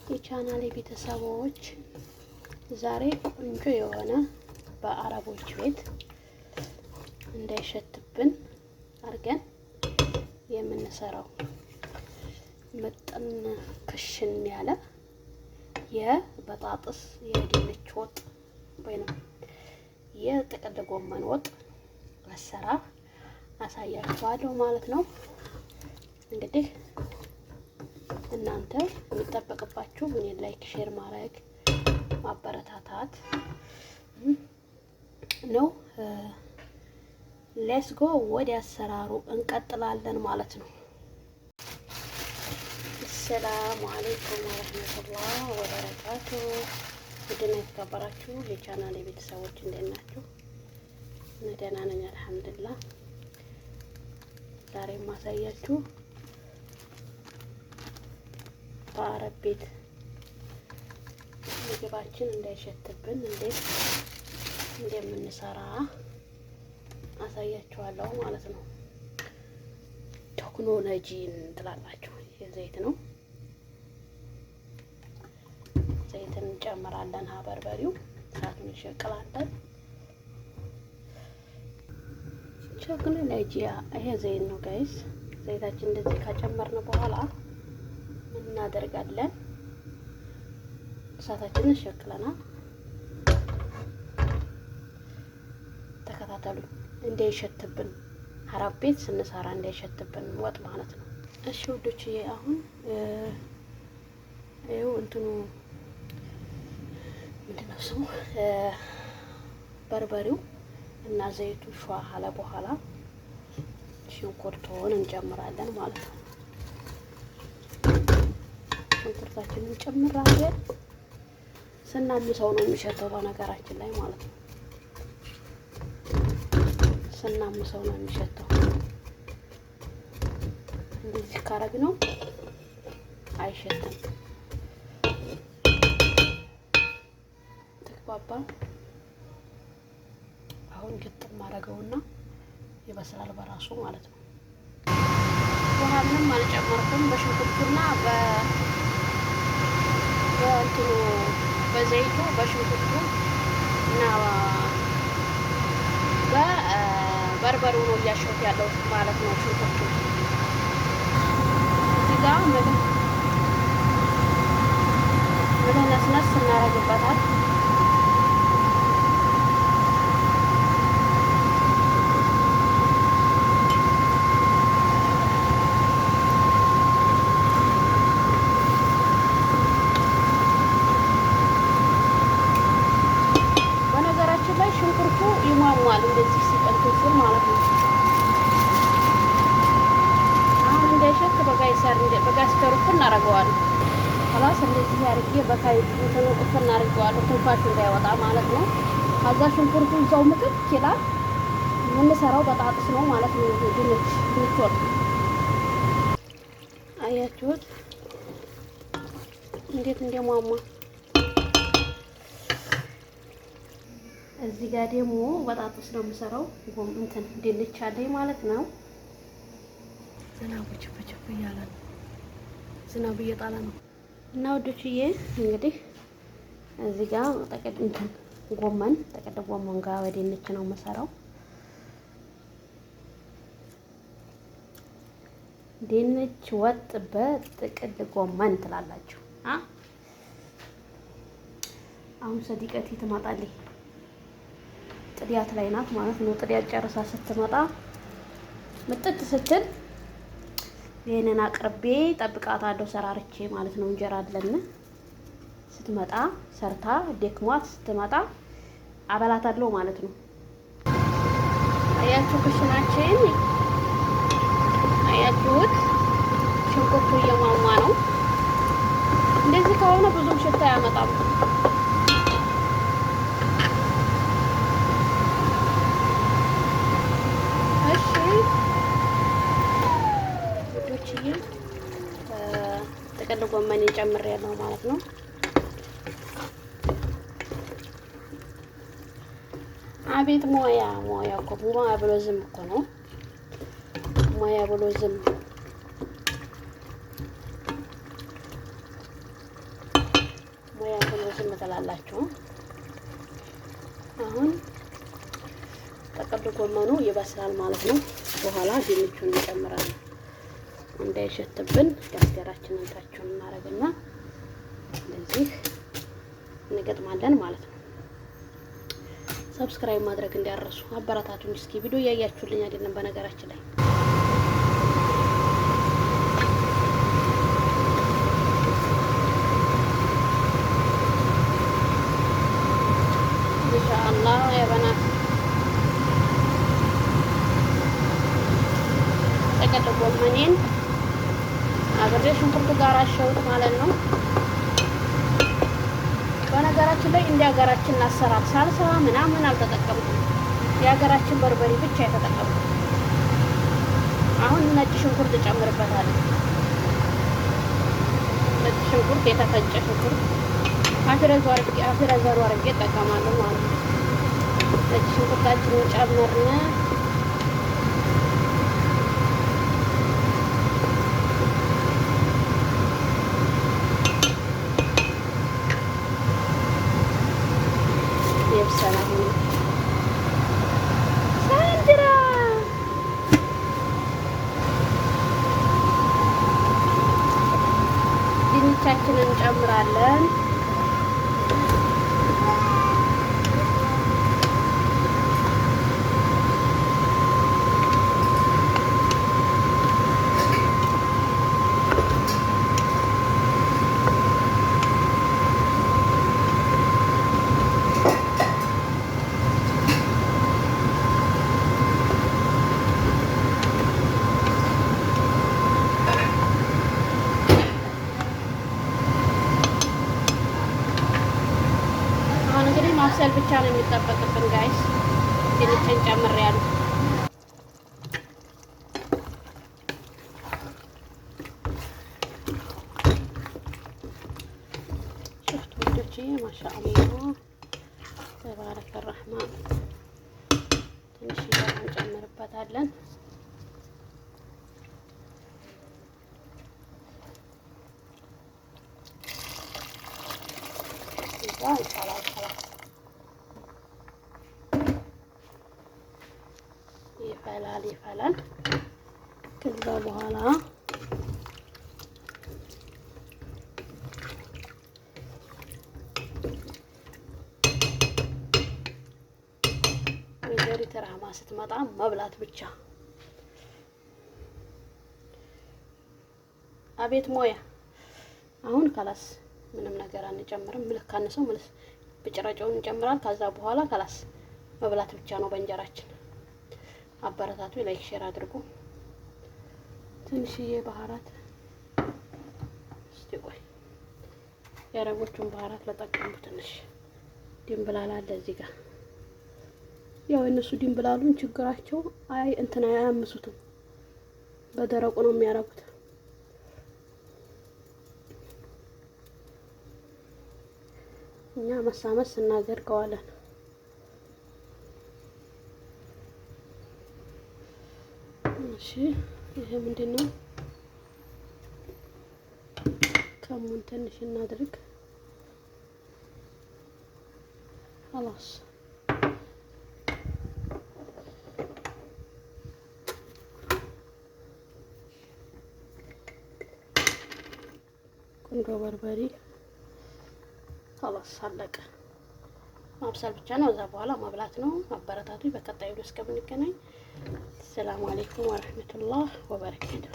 የቻናሌ ቤተሰቦች ዛሬ ቆንጆ የሆነ በአረቦች ቤት እንዳይሸትብን አድርገን የምንሰራው ምጥን ክሽን ያለ የበጣጥስ የድንች ወጥ ወይንም የጥቅል ጎመን ወጥ አሰራር አሳያችኋለሁ ማለት ነው። እንግዲህ እናንተ የሚጠበቅባችሁ እኔን like፣ share ማድረግ ማበረታታት ነው። Let's go ወደ አሰራሩ እንቀጥላለን ማለት ነው። السلام عليكم ورحمة الله وبركاته። ውድና የተከበራችሁ የቻናል የቤተሰቦች እንዴት ናችሁ? እኔ ደህና ነኝ الحمد لله። ዛሬ የማሳያችሁ በአረብ ቤት ምግባችን እንዳይሸትብን እንዴት እንደምንሰራ አሳያችኋለሁ ማለት ነው። ቴክኖሎጂን ትላላችሁ። የዘይት ነው። ዘይትን እንጨምራለን። በርበሬው እሳቱን እንሸቅላለን። ቴክኖሎጂ ይሄ ዘይት ነው guys። ዘይታችን እንደዚህ ካጨመርን በኋላ ምን እናደርጋለን? እሳታችንን እንሸቅለናል። ተከታተሉ። እንዳይሸትብን አረብ ቤት ስንሰራ እንዳይሸትብን ወጥ ማለት ነው። እሺ ውዶችዬ፣ አሁን ይኸው እንትኑ ምንድን ነው ስሙ በርበሬው እና ዘይቱ ሿ አለ በኋላ ሽንኩርቱን እንጨምራለን ማለት ነው። ሽንኩርታችንን እንጨምራለን። ስናምሰው ነው የሚሸተው በነገራችን ላይ ማለት ነው። ስናምሰው ነው የሚሸተው። እንደዚህ ካረግ ነው አይሸትም። ተግባባ። አሁን ግጥም አደረገውና ይበስላል በራሱ ማለት ነው። ውሃ ምንም አልጨመርኩም። በሽንኩርቱና በእንትኑ በዘይቱ በሽንኩርቱ እና በበርበሬው ነው እያሸሁት ያለው ማለት ነው። ሽንኩርቱ እዚህ ጋር ملح ملح ነስነስ እናደርግበታል። በነገራችን ላይ ሽንኩርቱ ይሟሟል እንደዚህ ሲቀልጥ ሲል ማለት ነው። አሁን እንዳይሸት በጋይሰር በጋስተሩ እፍን እናደርገዋለን። خلاص እንደዚህ አድርጌ በካይ እንትኑ እፍን እናደርገዋለሁ ትንፋሹ እንዳይወጣ ማለት ነው። ከዛ ሽንኩርቱ እዛው ምጥጥ ይላል። የምንሰራው በጣጥስ ነው ማለት ነው። ድንች ወጥ አያችሁት እንዴት እንደሟሟ። እዚህ ጋር ደግሞ በጣጥስ ነው የምሰራው። እንትን ድንች አለኝ ማለት ነው። ዝናቡ ችፍ ችፍ እያለ ነው። ዝናቡ እየጣለ ነው። እና ውዶችዬ እንግዲህ እዚህ ጋር ጠቅል እንትን ጎመን ጠቅል ጎመን ጋር በድንች ነው የምሰራው። ድንች ወጥ በጥቅል ጎመን ትላላችሁ። አሁን ሰዲቀቲ ትመጣለች። ጥዲያት ላይ ናት ማለት ነው። ጥዲያት ጨርሳ ስትመጣ ምጥጥ ስትል ይህንን አቅርቤ ጠብቃታለሁ፣ ሰራርቼ ማለት ነው። እንጀራ አለን። ስትመጣ ሰርታ ደክሟት ስትመጣ አበላታለሁ ማለት ነው። አያችሁ ክሽናችን፣ አያችሁት? ሽንኩርቱ እየሟሟ ነው። እንደዚህ ከሆነ ብዙም ሽታ አያመጣም። እሺ ውዶችዬ ጥቅል ጎመን ጨምሬያለሁ ማለት ነው። አቤት ሞያ ሞያ እኮ ሞያ ብሎ ዝም እኮ ነው። ሞያ ብሎ ዝም። ትላላችሁ። አሁን ጥቅል ጎመኑ ይበስላል ማለት ነው። በኋላ ድንቹን እንጨምራለን። እንዳይሸትብን ጋስገራችንን ታችሁን እናደርግና እንደዚህ እንገጥማለን ማለት ነው። Subscribe ማድረግ እንዳይረሱ፣ አበረታቱኝ። እስኪ ቪዲዮ እያያችሁልኝ አይደለም በነገራችን ላይ። ኢንሻአላህ يا بنات ጥቅል ጎመኔን አብሬ ሽንኩርቱ ጋር አሸውት ማለት ነው። በነገራችን ላይ እንደ ሀገራችን አሰራር ሳልሳ ምናምን አልተጠቀምኩም። የሀገራችን በርበሬ ብቻ የተጠቀምኩት። አሁን ነጭ ሽንኩርት እጨምርበታለሁ። ነጭ ሽንኩርት፣ የተፈጨ ሽንኩርት አፍረዘሩ አድርጌ እጠቀማለሁ ማለት ነው። ነጭ ሽንኩርታችንን ጨመርን። ይብሰል አሁን ሳንድራ ድንቻችንን እንጨምራለን። አሁን እንግዲህ ማብሰል ብቻ ነው የሚጠበቅብን guys። ድንችን ጨምሬያለሁ። شفتوا ውዶችዬ፣ ما شاء الله تبارك الرحمن። ትንሽ እንጨምርበታለን። እዛ ይፈላል ይፈላል ይፈላል። ከዛ በኋላ ወይዘሪት ራህማ ስትመጣ መብላት ብቻ። አቤት ሞያ! አሁን خلاص ምንም ነገር አንጨምርም። ملح ካነሰው ملح ብጭራጫውን እንጨምራል። ከዛ በኋላ خلاص መብላት ብቻ ነው በእንጀራችን። አበረታቱ፣ like share አድርጉ። ትንሽዬ بهارات እስቲ ቆይ የአረቦቹን بهارات ለጠቀሙ። ትንሽ ድንብላል አለ እዚህ ጋር። ያው የእነሱ ድንብላሉን ችግራቸው አይ እንትን አያምሱትም፣ በደረቁ ነው የሚያረጉት። እኛ መሳመስ እናደርገዋለን። እሺ ይሄ ምንድን ነው? ከሙን ትንሽ እናድርግ። خلاص ቁንዶ በርበሬ خلاص አለቀ። ማብሰል ብቻ ነው። እዛ በኋላ መብላት ነው። አበረታቱ። በቀጣዩ እስከምንገናኝ ሰላም አለይኩም ወረህመቱላህ ወበረካቱ።